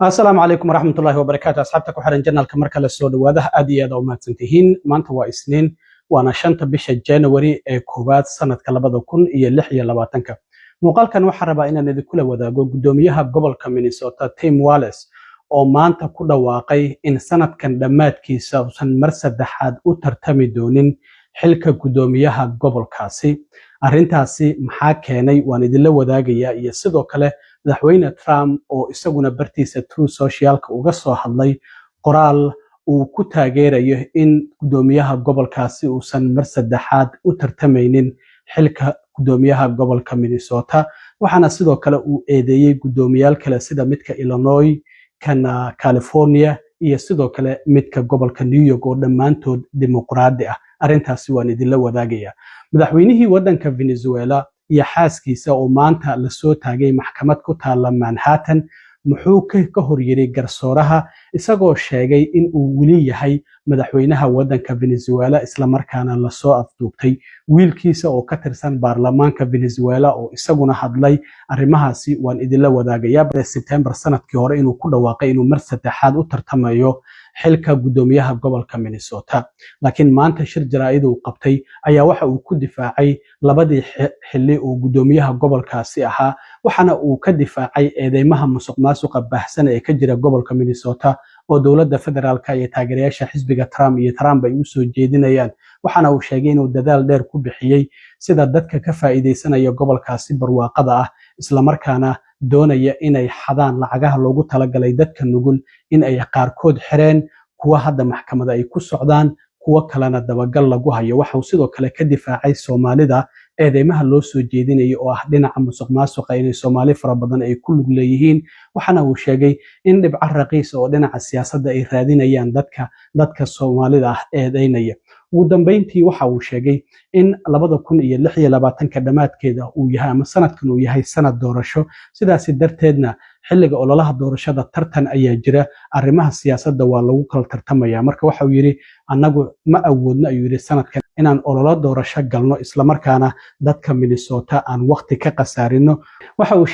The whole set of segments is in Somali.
Asalaamu calaykum waraxmatullaahi wabarakaatu. Asxaabta ku xiran channelka, mar kale soo dhawaada. Aad iyo aad u mahadsantihiin. Maanta waa Isniin, waana 5-ta bisha January ee 1aad sanadka 2026-ka. Muuqaalkan waxaan rabaa inaan idinkula wadaago guddoomiyaha gobolka Minnesota, Tim Walz, oo maanta ku dhawaaqay in sanadkan dhammaadkiisa uusan mar saddexaad u tartami doonin xilka guddoomiyaha gobolkaasi. Arrintaasi maxaa keenay waan idinla wadaagayaa, iyo sidoo kale Madaxweyne Trump oo isaguna bartiisa Truth Socialka uga soo hadlay qoraal uu ku taageerayo in guddoomiyaha gobolkaasi uusan mar saddexaad u tartamaynin xilka guddoomiyaha gobolka Minnesota. Waxaana sidoo kale uu eedeeyey guddoomiyaal kale, sida midka Illinois, kana California iyo sidoo kale midka gobolka New York, oo dhammaantood Dimuqraadi ah. Arrintaasi waan idinla wadaagayaa. Madaxweynihii waddanka Venezuela iyo xaaskiisa oo maanta lasoo taagay maxkamad ku taalla Manhattan, muxuu ka hor yiri garsooraha isagoo sheegay in uu weli yahay madaxweynaha waddanka Venezuela, islamarkaana lasoo afduubtay? Wiilkiisa oo ka tirsan baarlamaanka Venezuela oo isaguna hadlay, arrimahaasi waan idinla wadaagayaa. Sebtembar sanadkii hore inuu ku dhawaaqay inuu mar saddexaad u tartamayo xilka guddoomiyaha gobolka Minnesota, laakiin maanta shir jaraa'id uu qabtay ayaa waxa uu ku difaacay labadii xilli uu guddoomiyaha gobolkaasi ahaa, waxaana uu ka difaacay eedeymaha musuq maasuqa baahsan ee ka jira gobolka Minnesota oo dowladda federaalka iyo taageerayaasha xisbiga Trump iyo Trump ay usoo jeedinayaan. Waxaana uu sheegay inuu dadaal dheer ku bixiyey sida dadka ka faa'iidaysanaya gobolkaasi barwaaqada ah, islamarkaana doonaya inay xadaan lacagaha loogu talagalay dadka nugul, in ay qaarkood xireen, kuwa hadda maxkamada ay ku socdaan, kuwo kalena dabagal lagu hayo. Waxa uu sidoo kale ka difaacay Soomaalida eedeymaha loo soo jeedinayo oo ah dhinaca musuq maasuqa inay Soomaali fara badan ay ku lug leeyihiin. Waxaana uu sheegay in dhibco raqiisa oo dhinaca siyaasadda ay raadinayaan dadka Soomaalida ah eedeynaya. Ugu dambeyntii waxa uu sheegay in 2026-ka dhammaadkeeda uu yahay, ama sanadkan uu yahay, sanad doorasho, sidaasi darteedna xilliga ololaha doorashada tartan ayaa jira, arrimaha siyaasadda waa lagu kala tartamaya. Marka waxa uu yidhi, annagu ma awoodno, ayuu yidhi, sanadkan inaan ololo doorasho galno, islamarkaana dadka Minnesota aan waqti ka khasaarino. Waxa uu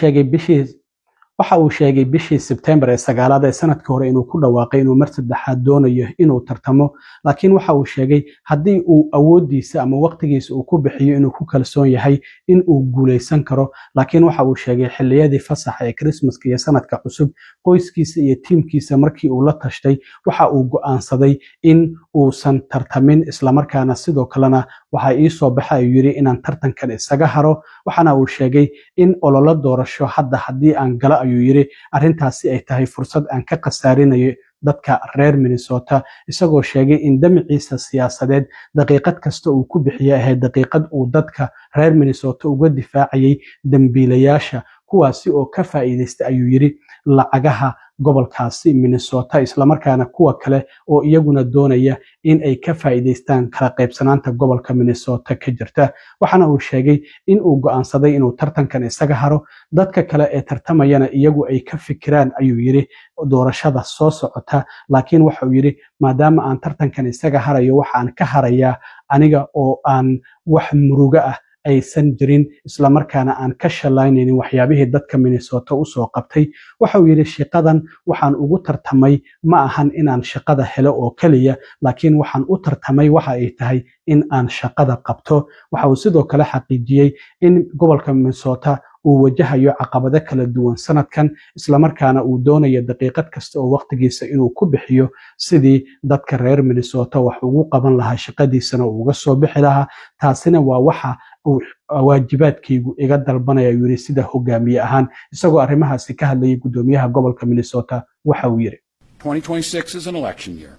sheegay bishii Sebtembar ee 9aad ee sanadkii hore inuu ku dhawaaqay inuu mar saddexaad doonayo inuu tartamo, laakiin waxa uu sheegay haddii uu awooddiisa ama waqtigiisa uu ku bixiyo inuu ku kalsoon yahay in uu guuleysan karo. Laakiin waxa uu sheegay xilliyadii fasaxa ee Christmaska iyo sanadka cusub, qoyskiisa iyo tiimkiisa markii uu la tashtay, waxa uu go'aansaday in uusan tartamin, islamarkaana sidoo kalena waxaa ii soo baxa, ayuu yidhi, inaan tartankan isaga haro. Waxaana uu sheegay in ololo doorasho hadda haddii aan galo, ayuu yidhi, arrintaasi ay tahay fursad aan ka khasaarinayo dadka reer Minnesota, isagoo sheegay in damiciisa siyaasadeed daqiiqad kasta uu ku bixiye ahayd daqiiqad uu dadka reer Minnesota uga difaacayay dembiilayaasha, kuwaasi oo ka faa'iidaysta, ayuu yidhi, lacagaha gobolkaasi Minnesota, islamarkaana kuwa kale oo iyaguna doonaya in ay ka faa'iidaystaan kala qaybsanaanta gobolka Minnesota ka jirta. Waxaana uu sheegay in uu go'aansaday inuu tartankan isaga haro, dadka kale ee tartamayana iyagu ay ka fikiraan, ayuu yidhi, doorashada soo socota. Laakiin waxa uu yidhi, maadaama aan tartankan isaga harayo, waxa aan ka harayaa aniga oo aan wax murugo ah aysan jirin, islamarkaana aan ka shalaynaynin waxyaabihii dadka Minnesota usoo qabtay. Waxa uu yidhi, shaqadan waxaan ugu tartamay ma ahan inaan shaqada helo oo keliya, laakiin waxaan u tartamay waxa ay tahay in aan shaqada qabto. Waxa uu sidoo kale xaqiijiyey in gobolka Minnesota uu wajahayo caqabado kala duwan sanadkan, islamarkaana uu doonayo daqiiqad kasta oo waqtigiisa inuu ku bixiyo sidii dadka reer Minnesota wax ugu qaban lahaa, shaqadiisana uu uga soo bixi lahaa. Taasina waa waxa uu waajibaadkaygu iga dalbanaya, ayuu yidhi, sida hogaamiye ahaan. Isagoo arrimahaasi ka hadlayay guddoomiyaha gobolka Minnesota, waxa uu yidhi: 2026 is an election year.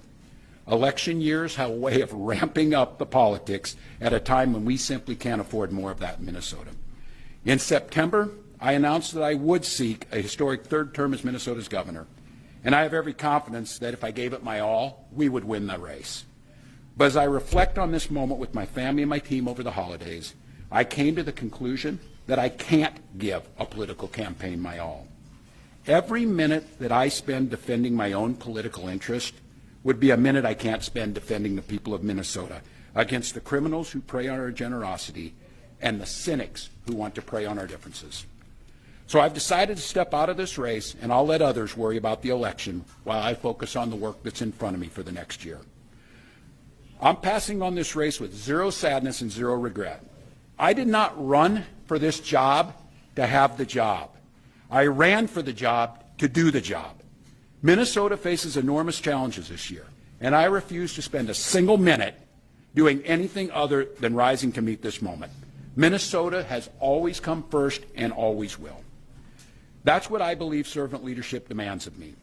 Election years have a way of ramping up the politics at a time when we simply can't afford more of that in Minnesota. In September, I announced that I would seek a historic third term as Minnesota's governor, and I have every confidence that if I gave it my all, we would win the race. But as I reflect on this moment with my family and my team over the holidays, I came to the conclusion that I can't give a political campaign my all. Every minute that I spend defending my own political interest would be a minute I can't spend defending the people of Minnesota against the criminals who prey on our generosity and the cynics who want to prey on our differences. So I've decided to step out of this race, and I'll let others worry about the election while I focus on the work that's in front of me for the next year. I'm passing on this race with zero sadness and zero regret. I did not run for this job to have the job. I ran for the job to do the job. Minnesota faces enormous challenges this year, and I refuse to spend a single minute doing anything other than rising to meet this moment. Minnesota has always come first and always will. That's what I believe servant leadership demands of me.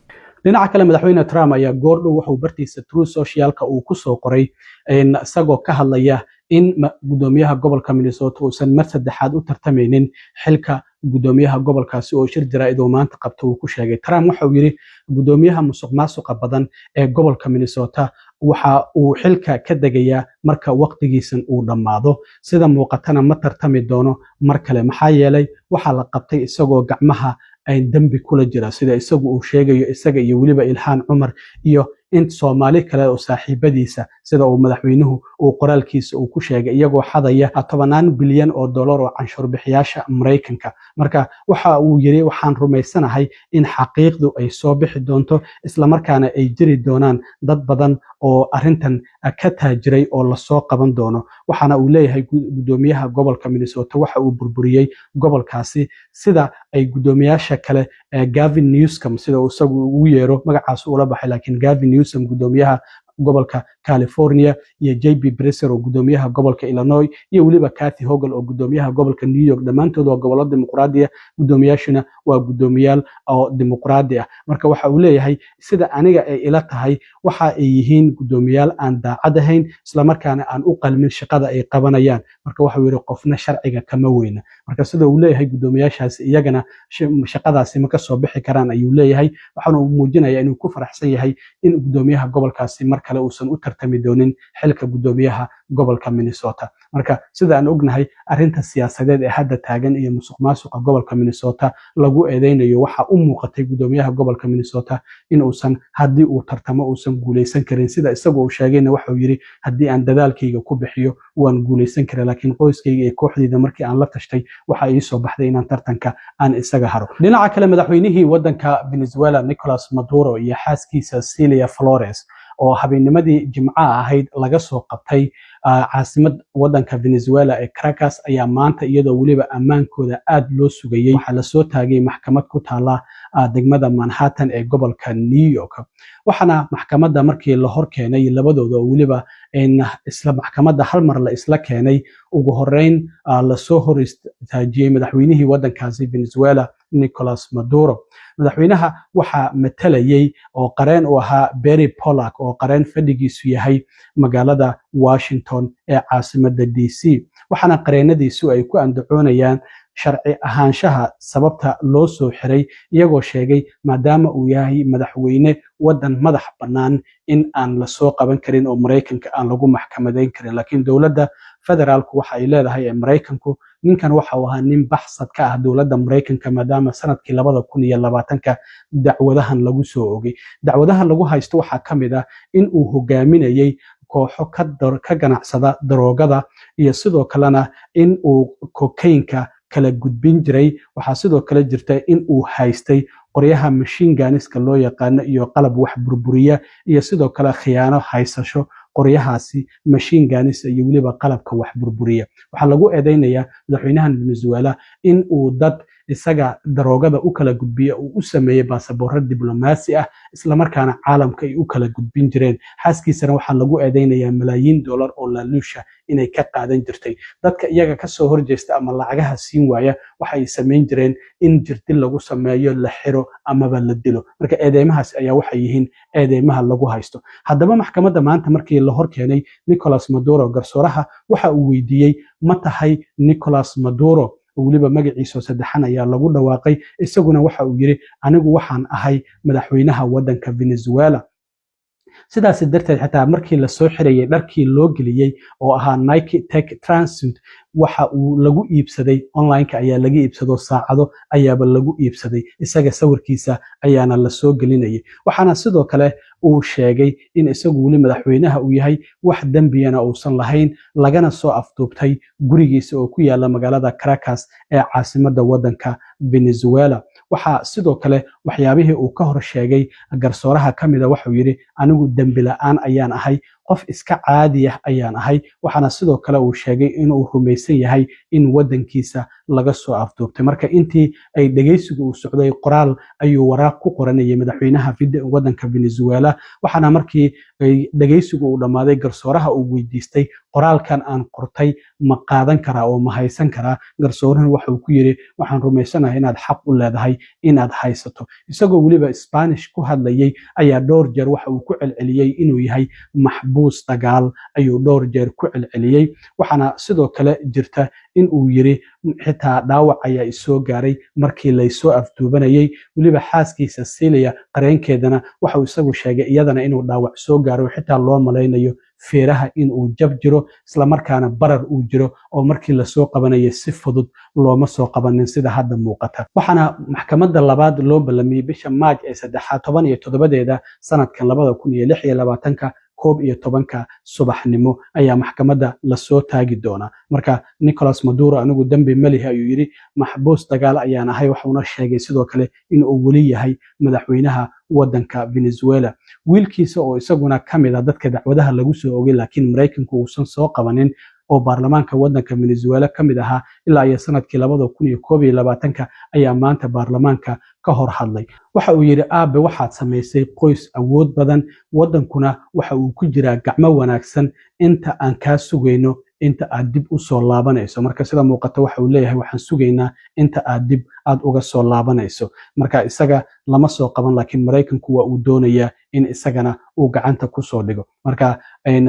Dhinaca kale, Madaxweyne Trump ayaa goordhow wuxuu bartiisa Truth Socialka uu ku soo qoray, isagoo ka hadlaya in gudoomiyaha gobolka Minnesota uusan mar saddexaad u tartamaynin xilka gudoomiyaha gobolkaasi, oo shir jaraa'id oo maanta qabta uu ku sheegay. Trump waxa uu yidhi, gudoomiyaha musuq maasuqa badan ee gobolka Minnesota waxa uu xilka ka degayaa marka waqtigiisan uu dhammaado. Sida muuqatana ma tartami doono mar kale, maxaa yeelay waxaa la qabtay isagoo gacmaha ay dembi kula jira, sida isagu uu sheegayo, isaga iyo weliba Ilhaan Cumar iyo in Soomaali kale oo saaxiibadiisa, sida uu madaxweynuhu uu qoraalkiisa uu ku sheegay, iyagoo xadaya tobanaan bilyan oo dollar oo canshuur bixiyaasha Maraykanka. Marka waxa uu yiri, waxaan rumaysanahay in xaqiiqdu ay soo bixi doonto, islamarkaana ay jiri doonaan dad badan oo arrintan ka taajiray oo lasoo qaban doono. Waxaana uu leeyahay, gudoomiyaha gobolka Minnesota waxa uu burburiyey gobolkaasi, sida ay gudoomiyaasha kale, Gavin Newsom, sida uu isagu ugu yeero, magacaas ula baxay, laakiin Gavin Newsom, gudoomiyaha gobolka California, iyo JB Pritzker oo gudoomiyaha gobolka Illinois, iyo weliba Kathy Hochul oo gudoomiyaha gobolka New York. Dhammaantood waa gobollo dimuqraadi ah, gudoomiyaashuna waa gudoomiyaal oo dimuqraadi ah. Marka waxa uu leeyahay, sida aniga ay ila tahay, waxa ay yihiin gudoomiyaal aan daacad ahayn, islamarkaana aan u qalmin shaqada ay qabanayaan. Marka waxa uu yidhi, qofna sharciga kama weyna. Marka sida uu leeyahay, gudoomiyaashaasi iyagana shaqadaasi ma kasoo bixi karaan ayuu leeyahay. Waxaana uu muujinayaa inuu ku faraxsan yahay in gudoomiyaha gobolkaasi mar kale uusan u tartami doonin xilka gudoomiyaha gobolka Minnesota. Marka sida aan ognahay, arrinta siyaasadeed ee hadda taagan iyo musuq maasuqa gobolka Minnesota lagu eedeynayo, waxa u muuqatay gudoomiyaha gobolka Minnesota in uusan, haddii uu tartamo, uusan guuleysan karin. Sida isagu uu sheegayna, waxauu yidhi, haddii aan dadaalkayga ku bixiyo waan guuleysan karaa, laakiin qoyskayga iyo kooxdayda markii aan la tashtay, waxa ii soo baxday inaan tartanka aan isaga haro. Dhinaca kale, madaxweynihii wadanka Venezuela Nicolas Maduro iyo xaaskiisa Celia Flores oo habeennimadii Jimcaha ahayd laga soo qabtay caasimad wadanka Venezuela ee Caracas ayaa maanta, iyadoo weliba ammaankooda aad loo sugayey, waxaa lasoo taagay maxkamad ku taala degmada Manhattan ee gobolka New York. Waxaana maxkamadda markii la hor keenay labadooda, oo weliba isla maxkamadda hal mar la isla keenay, ugu horeyn lasoo hor istaajiyey madaxweynihii wadankaasi Venezuela Nicolas Maduro. Madaxweynaha waxaa matalayey oo qareen u ahaa Barry Pollack, oo qareen fadhigiisu yahay magaalada Washington ee caasimadda DC. Waxaana qareenadiisu ay ku andacoonayaan sharci ahaanshaha sababta loo soo xiray, iyagoo sheegay maadaama uu yahay madaxweyne waddan madax bannaan in aan lasoo qaban karin oo Maraykanka aan lagu maxkamadayn karin. Laakiin dowladda federaalku waxa ay leedahay ee Maraykanku, ninkan waxa uu ahaa nin baxsad ka ah dowladda Maraykanka, maadaama sanadkii 2020-ka dacwadahan lagu soo ogay. Dacwadaha lagu haysto waxaa ka mid ah in uu hogaaminayey kooxo ka ganacsada daroogada, iyo sidoo kalena in uu kokaynka kala gudbin jiray. Waxaa sidoo kale jirta in uu haystay qoryaha machine gunska loo yaqaano iyo qalab wax burburiya, iyo sidoo kale khiyaano haysasho qoryahaasi machine guns iyo weliba qalabka wax burburiya. Waxaa lagu eedeynayaa madaxweynahan Venezuela in uu dad isaga daroogada u kala gudbiya uu u sameeyey baasaboorro diblomaasi ah, islamarkaana caalamka ay u kala gudbin jireen. Xaaskiisana waxaa lagu eedeynayaa malaayiin dollar oo laaluusha inay ka qaadan jirtay. Dadka iyaga kasoo horjeesta ama lacagaha siin waaya waxa ay samayn jireen in jirdil lagu sameeyo, la xiro amaba la dilo. Marka eedeymahaas ayaa waxay yihiin eedeymaha lagu haysto. Haddaba maxkamadda maanta markii la hor keenay Nicolas Maduro, garsooraha waxa uu weydiiyey, ma tahay Nicolas Maduro? Weliba magaciisa saddexan ayaa lagu dhawaaqay. Isaguna waxa uu yidhi, anigu waxaan ahay madaxweynaha waddanka Venezuela. Sidaas darteed, xitaa markii lasoo xirayay, dharkii loo geliyey oo ahaa Nike Tech Tracksuit waxa uu lagu iibsaday online-ka ayaa laga iibsado, saacado ayaaba lagu iibsaday, isaga sawirkiisa ayaana lasoo gelinayay. Waxaana sidoo kale uu sheegay in isagu weli madaxweynaha uu yahay, wax dembiyana uusan lahayn, lagana soo afduubtay gurigiisa oo ku yaala magaalada Caracas ee caasimadda waddanka Venezuela. Waxaa sidoo kale waxyaabihii uu ka hor sheegay garsooraha ka mida, waxuu yidhi: "Anigu dembi la'aan ayaan ahay, qof iska caadiyah ayaan ahay." Waxaana sidoo kale uu sheegay inuu rumaysan yahay in waddankiisa laga soo afduubtay. Marka intii ay dhegeysigu uu socday, qoraal ayuu waraaq ku qoranayay madaxweynaha waddanka Venezuela. Waxaana markii dhegeysigu uu dhammaaday, garsooraha uu weydiistay: "Qoraalkan aan qortay ma qaadan karaa oo ma haysan karaa?" Garsooruhu waxauu ku yidhi: "Waxaan rumaysanahay inaad xaq u leedahay inaad haysato." Isagoo weliba Spanish ku hadlayay ayaa dhowr jeer waxa uu ku celceliyey inuu yahay maxbuus dagaal ayuu dhowr jeer ku celceliyey. Waxaana sidoo kale jirta in uu yiri: "Xitaa dhaawac ayaa isoo gaaray markii laysoo afduubanayay." Weliba xaaskiisa Celia, qareenkeedana waxauu isagu sheegay iyadana inuu dhaawac soo gaaro, xitaa loo malaynayo feeraha inuu jab jiro, islamarkaana barar uu jiro, oo markii lasoo qabanayay si fudud looma soo qabanin sida hadda muuqata. Waxaana maxkamadda labaad loo ballamiyey bisha Maaj ee saddexaad 17-deeda sanadkan 2026-ka, 11-ka subaxnimo ayaa maxkamadda lasoo taagi doonaa. Marka Nicolas Maduro "Anigu dembi malihi" ayuu yidhi, "maxbuus dagaal ayaan ahay." Waxuuna sheegay sidoo kale inuu weli yahay madaxweynaha waddanka Venezuela. Wiilkiisa oo isaguna ka mid ah dadka dacwadaha lagu soo ogay, laakiin Maraykanku uusan soo qabanin, oo baarlamaanka waddanka Venezuela ka mid ahaa ilaa iyo sanadkii 2021-ka, ayaa maanta baarlamaanka ka hor hadlay. Waxa uu yidhi: "Aabe, waxaad samaysay qoys awood badan, waddankuna waxa uu ku jiraa gacmo wanaagsan inta aan kaa sugayno, inta aad dib u soo laabanayso." Marka sida muuqata waxa uu leeyahay: "Waxaan sugaynaa inta aad dib aad uga soo laabanayso." Marka isaga lama soo qaban, laakiin Maraykanku waa uu doonayaa in isagana uu gacanta kusoo dhigo. Marka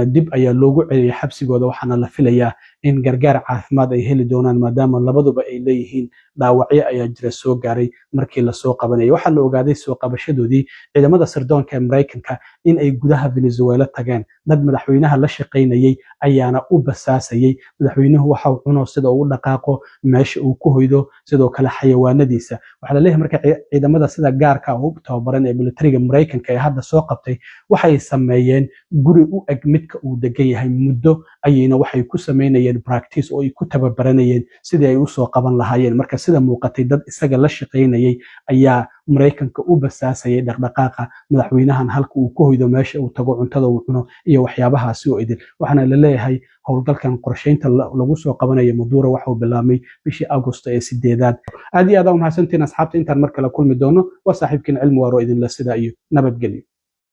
dib ayaa loogu celiyay xabsigooda, waxaana la filayaa in gargaar caafimaad ay heli doonaan, maadaama labaduba ay leeyihiin dhaawacyo ayaa jira soo gaaray markii lasoo qabanayay. Waxaa la ogaaday soo qabashadoodii ciidamada sirdoonka ee Maraykanka in ay gudaha Venezuela tageen. Dad madaxweynaha la shaqaynayay ayaana u basaasayay madaxweynuhu waxa uu cuno, sida uu u dhaqaaqo, meesha uu ku hoydo, sidoo kale xayawaanadiisa. Waxaa la leeyahay marka ciidamada sida gaarka u tababaran ee militariga Maraykanka ee hadda soo qabtay waxay sameeyeen guri u eg midka uu degan yahay. Muddo ayayna waxay ku sameynayeen practice oo ay ku tababaranayeen sidii ay usoo qaban lahaayeen. Marka sida muuqatay, dad isaga la shaqaynayay ayaa Maraykanka u basaasayay dhaqdhaqaaqa madaxweynahan, halka uu ku hoydo, meesha uu tago, cuntada uu cuno iyo waxyaabahaasi oo idil. Waxaana la leeyahay howlgalkan qorsheynta lagu soo qabanayo Maduro waxauu bilaabmay bishii Agosto ee 8aad. Aad iyo aad aa umahadsantiin, asxaabta. Intaan mar kale kulmi doono, waa saaxiibkiin Cilmi Waaro, idinla sidaa iyo nabadgelyo.